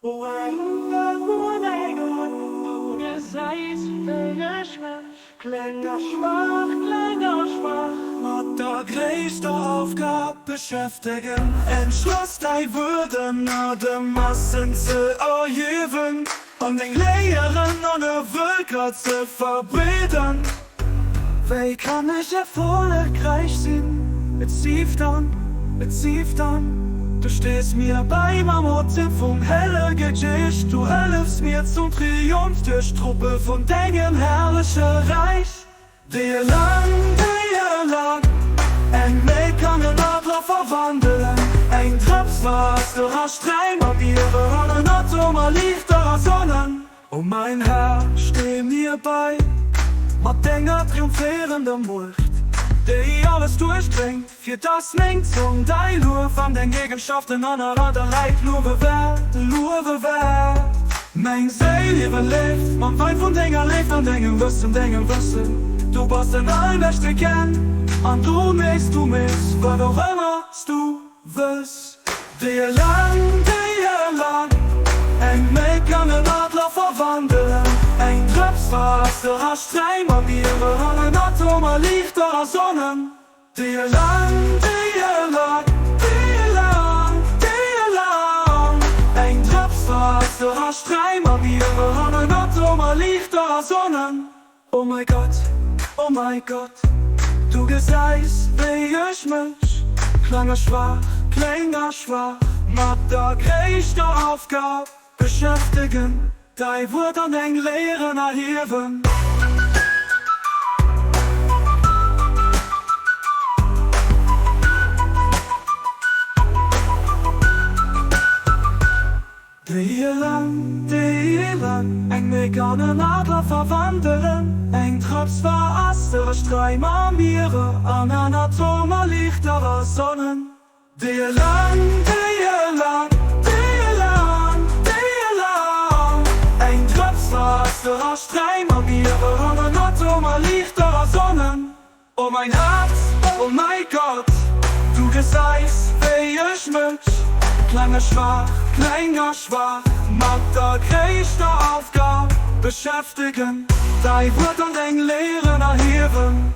O mäi Gott, du gesäis, wéi ech mech kleng a schwaach, kleng a schwaach. Mat der gréisster Aufgab beschäftegen, entschloss däi Wuert ënner de Massen ze erhiewen an deng Léieren an de Vëlker ze verbreeden. Wéi kann ech erfollegräich sinn? Et sief dann, et sief dann, du stees mir bäi mam Otem vum Hellege Geescht, du hëllefs mir zum Triumph duerch d'Truppe vun dengem herrleche Räich. Déi eleng, déi eleng eng Méi kann en Adler verwandelen, eng Drëps Waasser a Sträim a Mierer an en Atom a Liichter a Sonnen. O mäin Här, stee mir bäi mat denger triumphéierender Muecht, déi alles duerchdréngt, fir dass meng Zong däi Luef an deng Eegenschaften an aller der Läit luewe wäert, luewe wäert. Meng Séil iwwerleeft mam Wäin vun denger Léift an dengem Wëssen, dengem Wëssen. Du bass den Allmächtegen an du méchs, du méchs, wat och ëmmer s du Wëss, déi eleng, déi eleng eng Méi kann en Adler verwandelen, eng Drëps Waasser a Sträim a Mierer an en Atom a Liichter a Sonnen. Déi eleng, déi eleng, déi eleng, déi eleng eng Drëps Waasser a Sträim a Mierer an en Atom a Liichter a Sonnen. Oh mäi Gott, oh mäi Gott, du gesäis, wéi ech mech kleng a schwaach, kleng a schwaach mat der gréisster Aufgab beschäftegen, däi Wuert an deng Léieren erhiewen. Déi eleng, déi eleng eng Méck an en Adler verwandelen, eng Drëps Waasser a Sträim a Mierer an en Atom a Liichter a Sonnen. Déi eleng, déi eleng, déi eleng, déi eleng eng Drëps Waasser a Sträim a Mierer an en Atom a Liichter a Sonnen. O mäin Häerz, o mäi Gott, du gesäis, wéi ech mech kleng a schwaach, kleng a schwaach mat der gréisster Aufgab beschäftegen, däi Wuert an deng Léieren erhiewen.